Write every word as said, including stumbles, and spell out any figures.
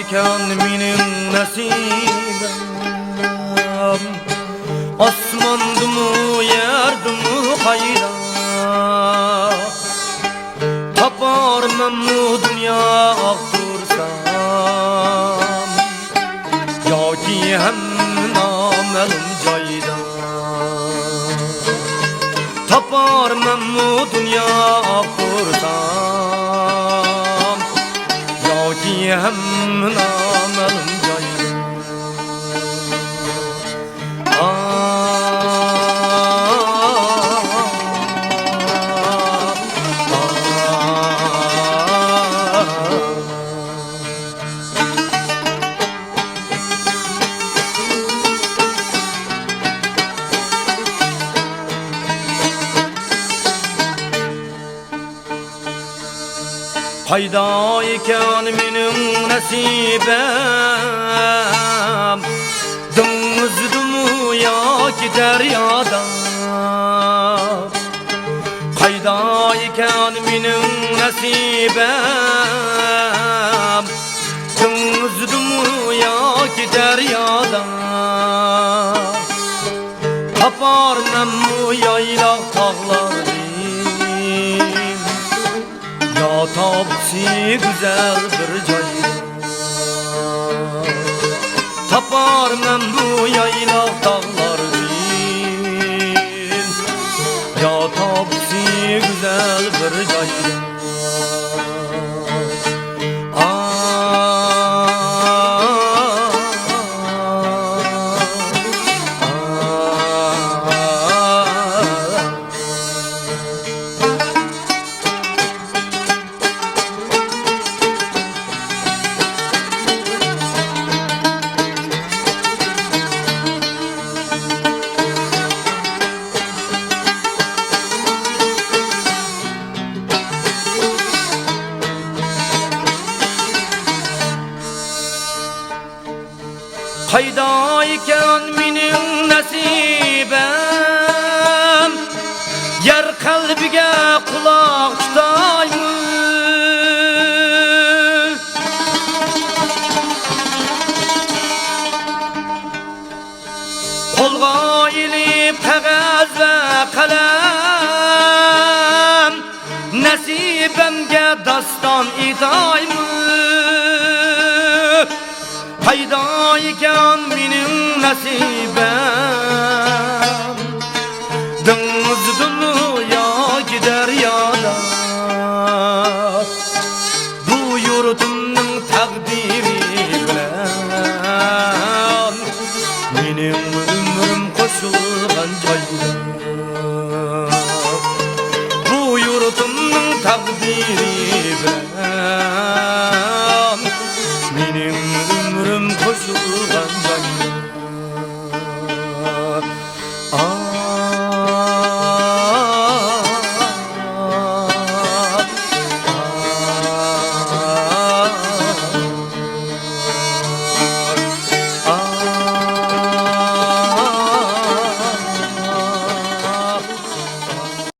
ئىكەن مېنىڭ نەسىبەم، ئاسماندىمۇ، يەردىمۇ قايدا؟ تاپارمەنمۇ دۇنيا ئاختۇرسام، ياكى ھەم نامەلۇم جايدا؟ تاپارمەنمۇ دۇنيا ئاختۇرسام، ياكى ھەم نامەلۇم جايدا؟ قايدا ئىكەن مېنىڭ نەسىبەم؟ دېڭىزدىمۇ ياكى دەريادا؟ قايدا ئىكەن مېنىڭ نەسىبەم؟ دېڭىزدىمۇ ياكى دەريادا؟ تاپارمەنمۇ يايلاق تاغلاردىن، يا تاپسى گۈزەل بىر جايدا؟ تاپارمەنمۇ يايلاق تاغلاردىن، يا تاپسى گۈزەل بىر جايدا؟ قايدا ئىكەن مېنىڭ نەسىبەم؟ يەر قەلبىگە قۇلاق تۇتايمۇ؟ قولغا ئېلىپ قەغەز ۋە قەلەم، نەسىبەمگە داستان ئېيتايمۇ؟ قايدا ئىكەن مېنىڭ نەسىبەم؟ دېڭىزدىمۇ ياكى دەريادا؟ بۇ يۇرتۇمنىڭ تەقدىرى بىلەن مېنىڭ ئۆمرۈم قوشۇلغان جايدا. بۇ يۇرتۇمنىڭ تەقدىرى بىلەن